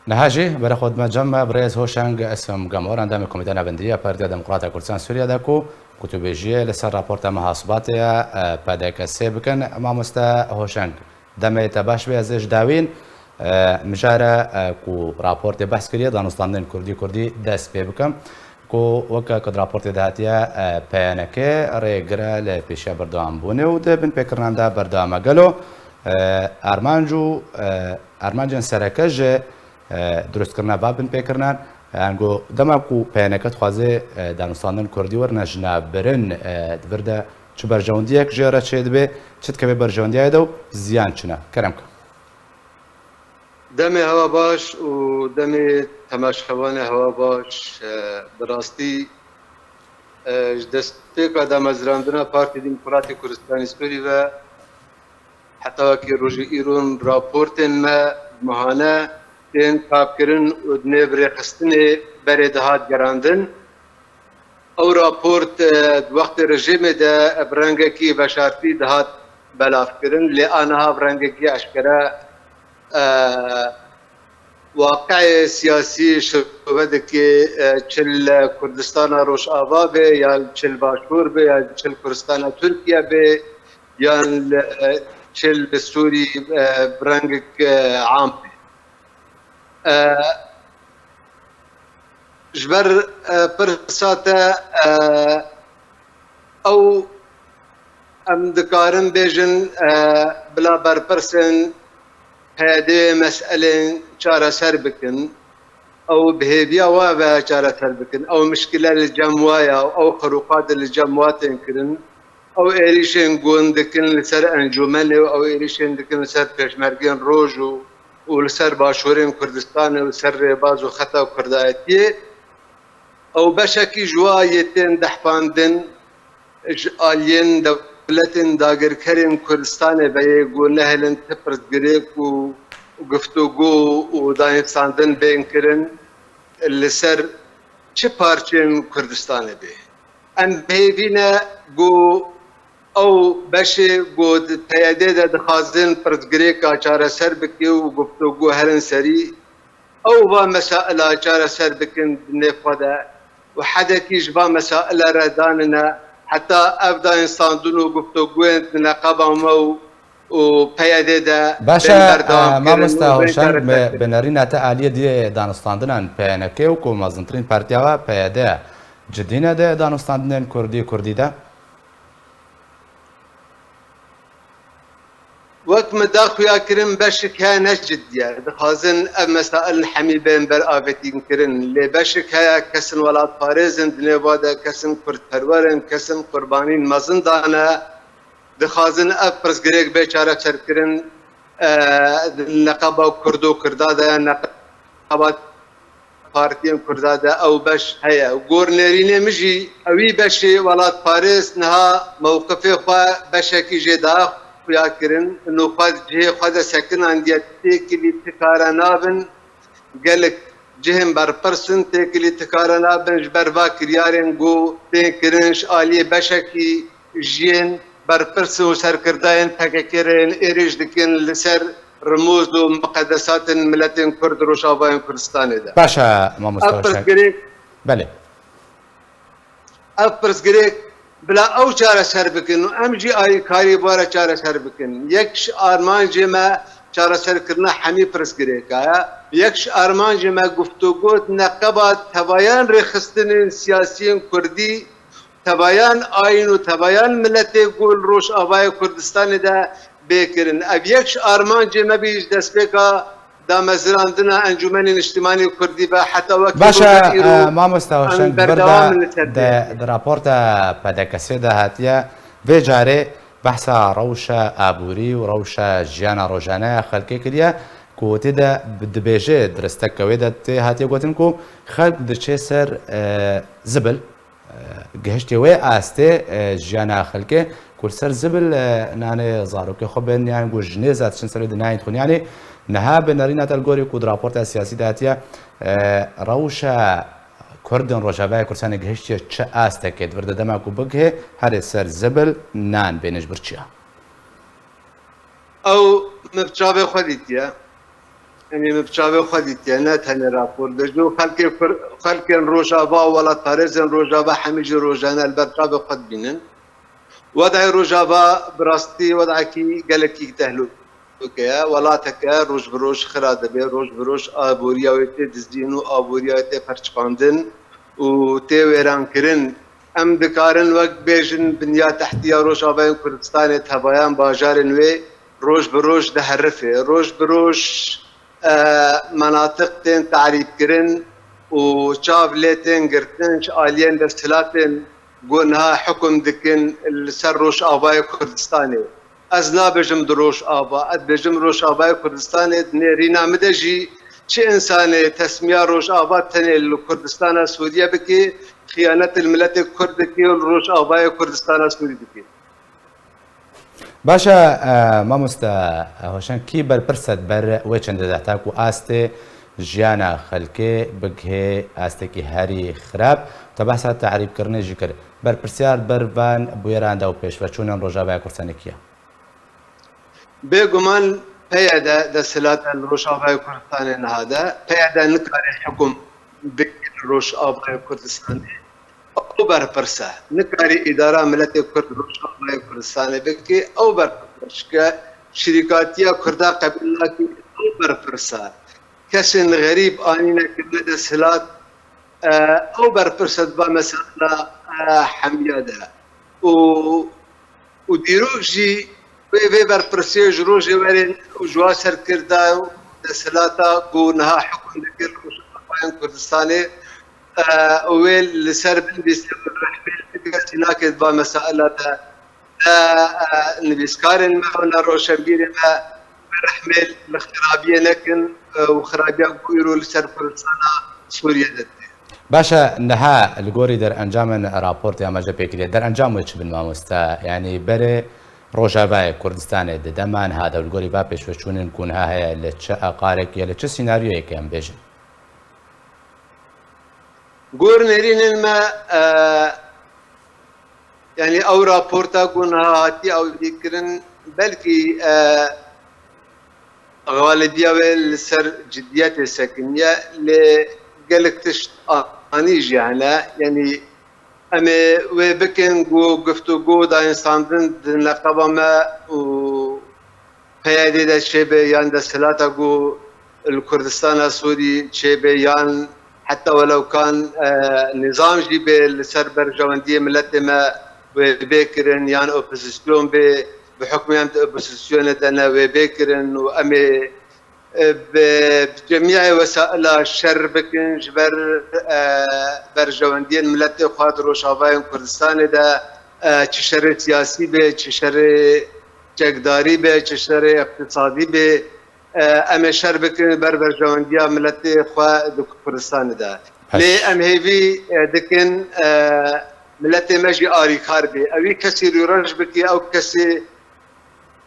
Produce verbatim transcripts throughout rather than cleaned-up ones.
Niha jî bere xwe dime cem me birêz Hoşeng Esim Gemor, endamê Komîteya Navendî ya Partiya Demokrata Kurdistan Sûriye de ku gotûbêjiyê li ser raporta meha Sibatê ya, e, P D K S bikin. Mamoste Hoşeng, demê te baş be, ez ê ji dawîn, e, mijara, e, ku raportê behs kiriye, danûstandinên kurdî kurdî dest pê bikim. Ku weke ku di raportê de hatiye, e, P N K rêgire li pêşiya berdewambûnê û di binpêkirinan de berdewam e. Gelo, e, armanc û, e, armancên sereke ji, e, dirustkirina va binpêkirinan, e, ango dema ku P N K dixwaze, e, danûstandin kurdî werine jinabirin, e, di vir de çi berjewendiyek jê re çêdibe, çi dikeve berjewendiya de û ziyan çi ne? Kerem ke. Demê hewa baş û demê temaşevanê hewa baş. E, bi rastî, e, ji destpêka damezrandina Partî Demokratî Kurdistanê Sûrî ve heta wekî rojê îro raportên me mahane tên çapkirin û di nêv rêxistinê berê dihat gerandin. Ew raport, e, di wextê rejîmê de bi rengekî veşartî dihat belavkirin, lê aniha bi rengekî eşkere, e, waqiê siyasî şirove dike, e, çi li Kurdistana Rojava be, yan çi li Başûr be, yan çi li Kurdistana Tirkiye be, yan li, e, çi li Sûrî, e, bi rengek, e, am be. E, Ji ber, e, pirsa te, e, ew em dikarin bêjin, e, bila berpirsên P Y D'ê meselên çareser bikin. Ew bi hêviya we ve çareser bikin. Ew mişkile li cem we ya, ew xerûqatê li cem we tên kirin. Ew êrîşên gund dikin li ser encûmenê û ew êrîşên dikin li ser pêşmergên roj û, û li ser başûrên Kurdistanê û li ser rêbaz û xeta Kurdayetiyê. Ew beşekî ji wa yê tên dehfandin ji aliyên dewletên dagirkerên Kurdistanê ve yê ku nehêlin ti pirsgirêk û guftûgû û dayînstandin bên kirin li ser çi parçeyên Kurdistanê bê. Em bi hêvî ne ku ew beşê ku di P Y D'ê de dixwazin pirsgirêka çareser bike û guftûgû herin serî, ew va mesaila çareser bikin di nêv xwe de û hedekî ji va mesaila re danine, heta ev dayînstandin û guftûguyên di neqeba me û, û P Y D'ê de Baş e, bên berdewam e, kirin mamoste û bên Hoşeng, çareser bi, kirin. Bi nerîna te aliyê diyê danûstandinan P N K û ku mezintirîn partiya we P Y D cidî ne di danûstandinên kurdî kurdî de? Wek min da xuya kirin, beşik heye ne cidî ye. Dixwazin ev mesail hemî bên ber avêtîn kirin. Lê beşik heye kesin welatparêz in, di nêva de kesin kurdperwer in, kesin qurbanîn mezin dane. Dixwazin ev pirsgirêk bê çareserkirin, e, neqeba Kurd û Kurda de, neqeba partiyên Kurda de ew beş heye. Gor nêrînê min jî ewî beşê welatparêz niha mewqifê xwe beşekî jê daye xuya kirin. Û xwe cihê xwe de sekinandiye, têkilî tikare nabin. Gelek cihên berpirs in, têkilî tikare nabin ji ber va kiryarên ku tên kirin ji aliyê beşekî jiyên berpirs û serkirdayên P K K re yên êrîş dikin li ser rimûz û miqedesatên miletên Kurd Rojavayên Kurdistanê de. Baş e, mamoste Ev Hoşeng. Pirsgirêk Belê. Ev pirsgirêk bila ew çareser bikin û em jî alîkarî bi re çareser bikin. Yek ji armancê me çareserkirina hemî pirsgirêka ye. Yek ji armancê me guftûgo di neqeba tevayan rêxistinên siyasiyên kurdî, tevayan ayîn û tevayan miletê ku li Rojavayê Kurdistanê de bê kirin. Ev yek ji armancê me bî ji destpêka damezirandina Encûmenê Niştimanî Kurdî ve heta wekî Baş e, roja îro e, mamoste Hoşeng, em di vir berdewam de, in li ser de, vê. Di raporta P D K S'ê de hatiye vê carê behsa rewşa aborî û rewşa jiyana rojane ya xelkê kiriye ku tê de bi-, dibêje, di risteke wê de tê hatiye gotin ku xelk diçe ser, e, zibil, e, gihiştê wê astê, e, jiyana xelkê ku li ser zibil, e, nanê zarokê xwe bên, yan ku jinê zat çin ser wê di nayên xwe. Yanî niha bi nerîna te li gorî ku di raporta siyasî de hatiye, e, rewşa Kurdên Rojavayê Kurdistanê gihiştiye çi astekê, di vir de dema ku bigihê herê ser zibil nan bêne ji bir çiya? Ew min bi çavê xwe dîtiye. Yanî min bi çavê xwe dîtiye, ne tenê rapor. Dibêjin xelkê Kur-, xelkên Rojava û welatparêzên Rojava hemî jî rojane li ber çavê xwe dibînin. Wedayê Rojava bi rastî wedayekî gelekî tehlûke ye. Welateke roj bi roj xira dibe, roj bi roj aboriya wê tê dizîn û aboriya wê tê perçiqandin û tê wêrankirin. Em dikarin wek bêjin binya tehtiya Rojavayên Kurdistanê, tevayan bajarên wê roj bi roj diherife. Roj bi roj, e, menatiq tên tarîbkirin û çav lê tên girtin ji aliyên desthilatên ku niha hukm dikin li ser Rojavayê Kurdistanê. Ez nabêjim di Rojava, ez dibêjim Rojavayê Kurdistanê di nêrîna min de jî çi însanê tesmiya Rojava tenê li Kurdistana Sûriye bike, xiyanet li miletê Kurd dike û li Rojavayê Kurdistana Sûrî dike. Baş e, e, mamoste Hoşeng, kî berpirs e ber wê çendê dehta ku astê jiyana xelkê bigihê astekî herî xirab? Te behsa terîbkirinê jî kir. Berpirsiyar ber van bûyeran de û pêşveçûnên Rojavaya Kurdistanê kî ye? Bêguman P Y D desthilata li Rojavaya Kurdistanê niha de, P Y D nikare hukm bike li Rojavaya Kurdistanê. Ew berpirs e. Nikarî îdara miletê Kurd Rojavayê Kurdistanê bike, ew berpirs e. Çike şirîkatiya Kurda qebûl nake, ew berpirs e. Kesên xerîb anîne kirine desthilat, e, ew berpirs e di va mesela, e, hemiya de. Û, û dîrok jî wê, vê berpirsiyê ji rojê werê û ji wa serkirda û desthilata ku niha hukm dike li Rojavayên Kurdistanê, e, û wê li ser binivîsê û rehmê li kesî nake di va mesaila de, e, e, nivîskarên me û ne roşenbîrê me bi rehmê li xirabiyê nekin, e, û xirabiya ku îro li ser Kurdistana Sûriye de tê. Baş e, niha li gorî derencamên raportê amaje pê kiriye, derencam wê çi bin mamoste? Yanî berê Rojavayê Kurdistanê di dema niha de û li gorî va pêşveçûnên ku niha heye li çi aqarekî ye, li çi sînaryoyekê em bêjin? Gor nêrînên me, e, yanî ew raporta ku niha hatiye awdîkirin, belkî, e, xalibiya wê li ser cidiyetê sekiniye, lê gelek tişt anî jî hene. Yanî em ê wê bikin ku guftûgo dayînstandin di neqeba me û P Y D de çêbe yan desthilata ku li Kurdistana Sûrî çêbe yan heta welew kan, e, nîzam jî bê li ser berjewendiyê miletê me wê bê kirin yan opozîsyon bê, bi hukmê em di opozîsyonê de ne wê bê kirin û em ê, e, bi, bi cemiyayê wesaila şer bikin ji ber, e, berjewendiyên miletê xwe di Rojavayên Kurdistanê de, e, çi şerê siyasî be, çi şerê çekdarî be, çi şerê iqtisadî be, e, em ê şer bikin ber berjewendiya miletê xwe di Kurdistanê de. Lê em hêvî, e, dikin, e, miletê me jî arîkar be. Ewî kesî rûreş bike, ew kesî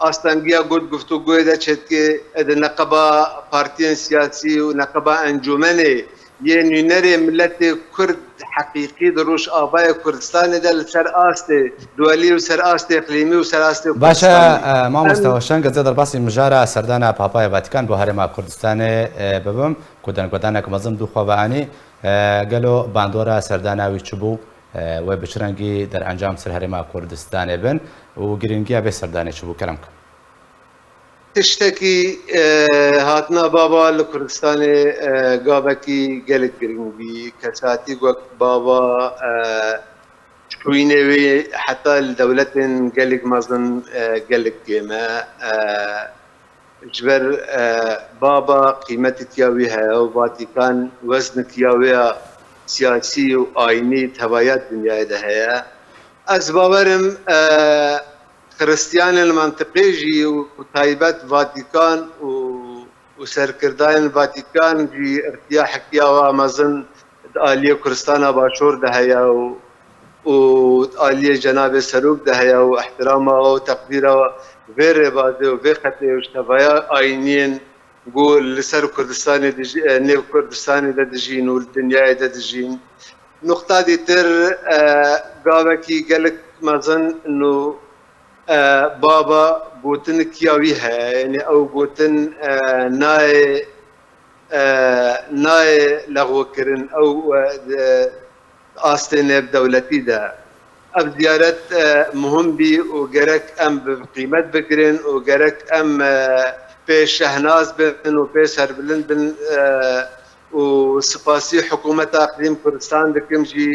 astengiya got guftûgoyê de çêdike, e, di neqeba partiyên siyasî û neqeba encûmenê yê nûnerê miletê Kurd heqîqî di Rojavayê Kurdistanê de li ser astê duwelî û ser astê iqlîmî û ser astê Baş e, Kurdistanê. E, mamoste Em Hoşeng, ez ê derbasî mijara serdana Papaya Vatikan bo Herêma Kurdistanê, e, bibim, ku dengvedanek mezin dû xwe ve anî, e, gelo bandora serdana wî çi bû, e, wê bi çi rengî derencam ser Herêma Kurdistanê bin û girîngiya vê serdanê çi bû? Kerem ke. Tiştekî, e, hatina baba li Kurdistanê, e, gavekî gelek girîng bî. Kesatî wek baba, e, çûyînê wê heta li dewletên gelek mezin, e, gelek kêm e. E, ji ber, e, baba qîmetikiya wî heye û Vatikan weznikiya wê ya siyasî û ayînî tevaya dinyayê de heye. Ez bawer im, e, Xiristiyanên mentiqê jî û taybet Vatikan û, û serkirdayên Vatikan jî irtiyahekiya wa mezin di aliyê Kurdistana Başûr de heye û, û di aliyê Cenabê Serok de heye û ehtirama û teqdîra vê rêbazê û vê xetê û ji tevaya ayîniyên ku li ser Kurdistanê dijî-, e, nêv Kurdistanê de dijîn û li dinyayê de dijîn. Nuqta dîtir, e, gavekî gelek mezin nû, e, baba gotinikiya wî heye. Yanî ew gotin, e, nayê e, nayê lexwkirin ew, e, di astê nêvdewletî de. Ev ziyaret, e, muhim bî û gerek em bi qîmet bigirin û gerek em, e, pê şehnaz bin û pê serbilind bin, e, û spasî hikûmeta Eqlîm Kurdistan dikim jî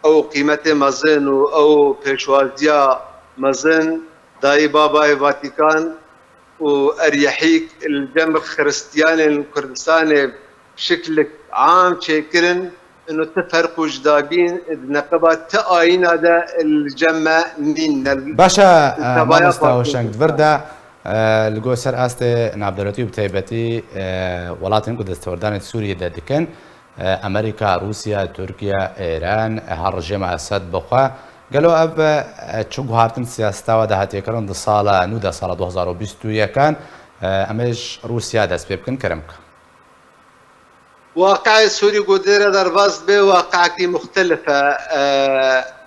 ew qîmetê mezin û ew pêşwaziya mezin dayî babayê Vatîkan û eryehîk li cem Xiristiyanên Kurdistanê şiklik am çêkirin, ino ti ferq û cudabîn di neqeba ti ayîna de li cem me nîn. Baş e, e, mamosta Hoşeng, di vir de, e, li gor ser astê navdewletî û bi taybetî, e, welatên ku desthilatdarên Sûriyê de dikin, e, Amerîka, Rûsya, Tirkiye, Êran, e, her rejîma Esed bixwe. Gelo ev, e, çi guhartin siyaseta we de hatiye kirin di sala nû de, sala du hazar û bîst û yekan, e, em ê ji Rûsya dest pê bikin, kerem ke. Waqiya Sûrî ku dê re derbas be, waqiekî muxtelif e,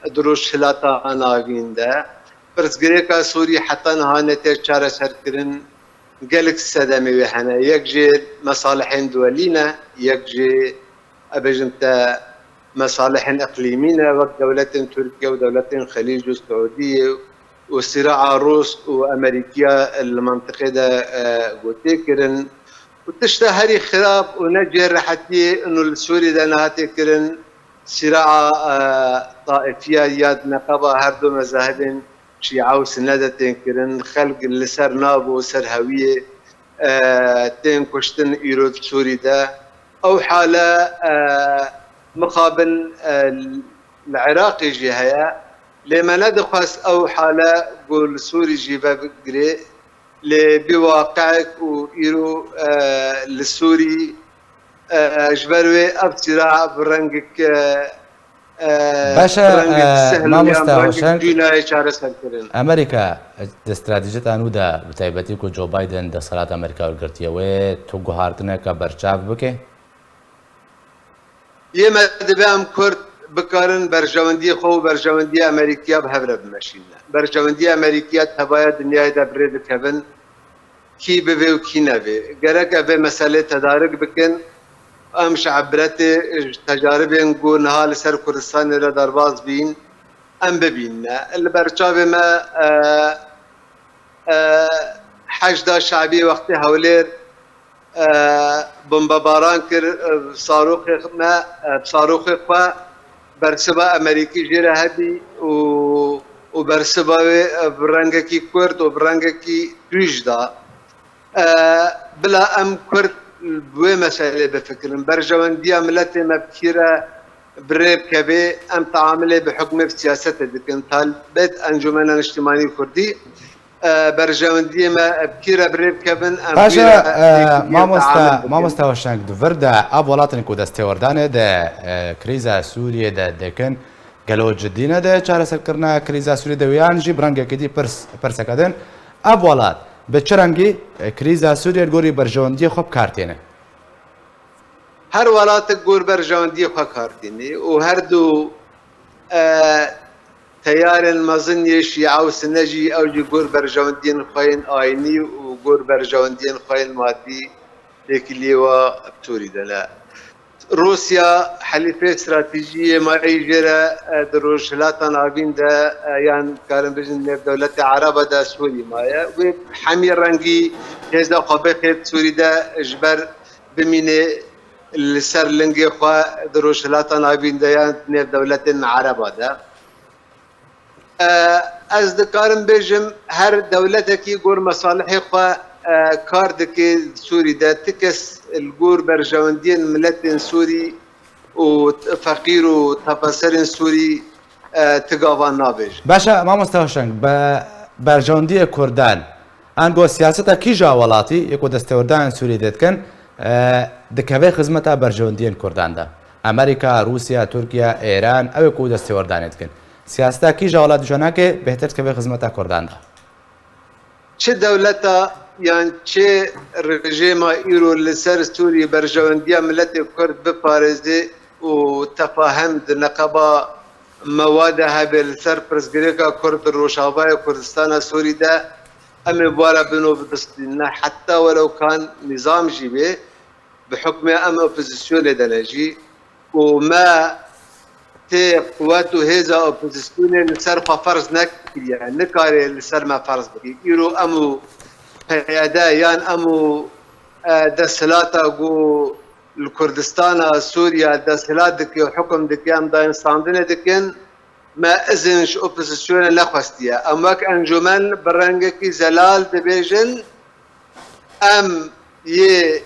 e, di Rojhilata Navîn de. Pirsgirêka Sûrî heta niha nete çareserkirin, gelek sedemê wê hene. Yek jê mesalihên duwelî ne, yek jê, ez bêjim te, mesalihên iqlîmî ne, wek dewletên Tirkiye û dewletên Xelîc û Siûdiyê û sîraa Rûs û Amerîkiya li mentiqê de, e, gotê kirin. Û tişta herî xirab û ne cihê rehetiyê û li Sûrî de niha tê kirin, sîraa, e, taîfiya ya di neqeba her du mezahibên Şîa û Sine de tên kirin, xelk li ser nav û ser hewiyê, e, tên kuştin îro di Sûrî de. Ew hale, e, mixabin, e, li Iraqê jî heye. Lê me nedixwest ew hale ku li Sûrî jî vebigirê. Lê bi waqiek û îro, e, li Sûrî, e, ji ber wê ev sîra bi rengek, e, e, Baş e, bi rengek e, sihl û yan mamosta bi rengek Hoşeng, dû nayê çareserkirin. Amerîka di stratejiyeta nû de, bi taybetî ku Joe Biden desthilat Amerîka wergirtiye, wê tu guhartineke berçav bike? Yê me dibe em Kurd bikarin berjewendiyê xwe û berjewendiyê Amerîkiya bi hev re bimeşîne. Berjewendiyê Amerîkiya di tevaya dinyayê de bi rê dikevin, kî bivê û kî nevê. Gerek ev vê meselê tedarik bikin, em ji ibretê, ji tecaribên ku niha li ser Kurdistanê re derbas bîn, em bibînine. Li ber çavê me, e, e, Heşda Şebî wextê Hewlêr, e, bombebaran kir, e, saroxê me, e, saroxê xwe bersiva Amerîkî jê re hebî û, û bersiva wê, e, bi rengekî kurt û bi rengekî tûj da. E, bila em Kurd bi wê meselê bifikirin. Berjewendiya miletê me bi kî re bi rê bikevê, em teamilê bi hukmê bi siyasetê dikin. Talbet Encûmena Niştimanî Kurdî, e, berjewendiyê me bi kî re bi rê bikevin, em Paşa, wî re e, têkiliyê mamosta, teamil bikin. Mamosta Hoşeng, di vir de ev welatên ku destêwerdanê de, e, krîza Sûriyê de dikin, gelo cidî ne de çareserkirina krîza Sûriyê de, yan jî bi rengekî dî pirs, pirseke din, ev welat bi çi rengî, e, krîza Sûriyê li gorî berjewendiyê xwe bi kar têne? Her welatek gor berjewendiyê xwe kar tînî û her du, e, teyarên mezin yê Şîa û Sine jî ew jî gor berjewendiyên xwe yên ayînî û gor berjewendiyên xwe yên madî têkiliyê wa bi Sûrî de ne. Rûsya helîfê stratejî yê me yê jê re, e, di Rojhilata Navîn de, e, yan karin bijin nêv dewletê Ereba de Sûrî maye. Wê hemî rengî hêza xwe bêxê di Sûrî de ji ber bimîne li ser lingê xwe di Rojhilata Navîn de yan nêv dewletên Ereba de. E, ez dikarim bêjim, her dewletekî gor mesalihê xwe, e, kar dike Sûrî de. Ti kes li gor berjewendiyên miletên Sûrî û t-, feqîr û tepeserên Sûrî, e, ti gavan nabêje. Baş e, mamosta Hoşeng, be-, berjewendiyê Kurdan, ango siyaseta kîja welatî yê ku destêwerdanên Sûrî dê dikin, e, dikeve xizmeta berjewendiyên Kurdan de? Amerîka, Rûsya, Tirkiye, Êran, ew ê ku destêwerdanê dikin. Siyaseta kîja welat dîsa nake bêhtir dikeve xizmeta Kurdan de? Çi dewleta yan çi rejîma îro li ser Sûrî berjewendiya miletê Kurd biparêze û tefahem di neqeba me wa de hebe li ser pirsgirêka Kurd di Rojavayê Kurdistana Sûrî de, em ê bi wa re bin û bidistînin. Heta welew kan nîzam jî bê, bi hukmê em opozisyonê de ne jî û me tê quwet û hêza opozisyonê li ser xwe ferz nekiriye, nikare li ser me ferz bike. Îro em û P Y D yan em û, e, desthilata ku li Kurdistana Sûriye desthilat dike û hukum dike, em dayên standinê dikin, me izin ji opozisyonê nexwestiye. Em wek encûmen bi rengekî zelal dibêjin, em yê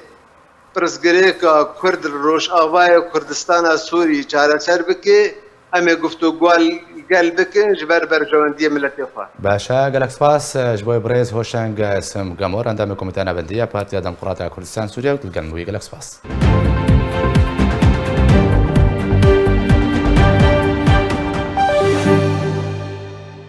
pirsgirêka Kurd li Rojavayê Kurdistana Sûrî çareser bike, em ê guftûgol gel bikin ji ber berjewendiyê miletê xwe. Baş e, gelek spas, e, ji bo birêz Hoşeng, e, Sim Gemor, endamê Komîteya Navendî ya Partiya Demokrata Kurdistan Sûriye û dilgel wî gelek spas.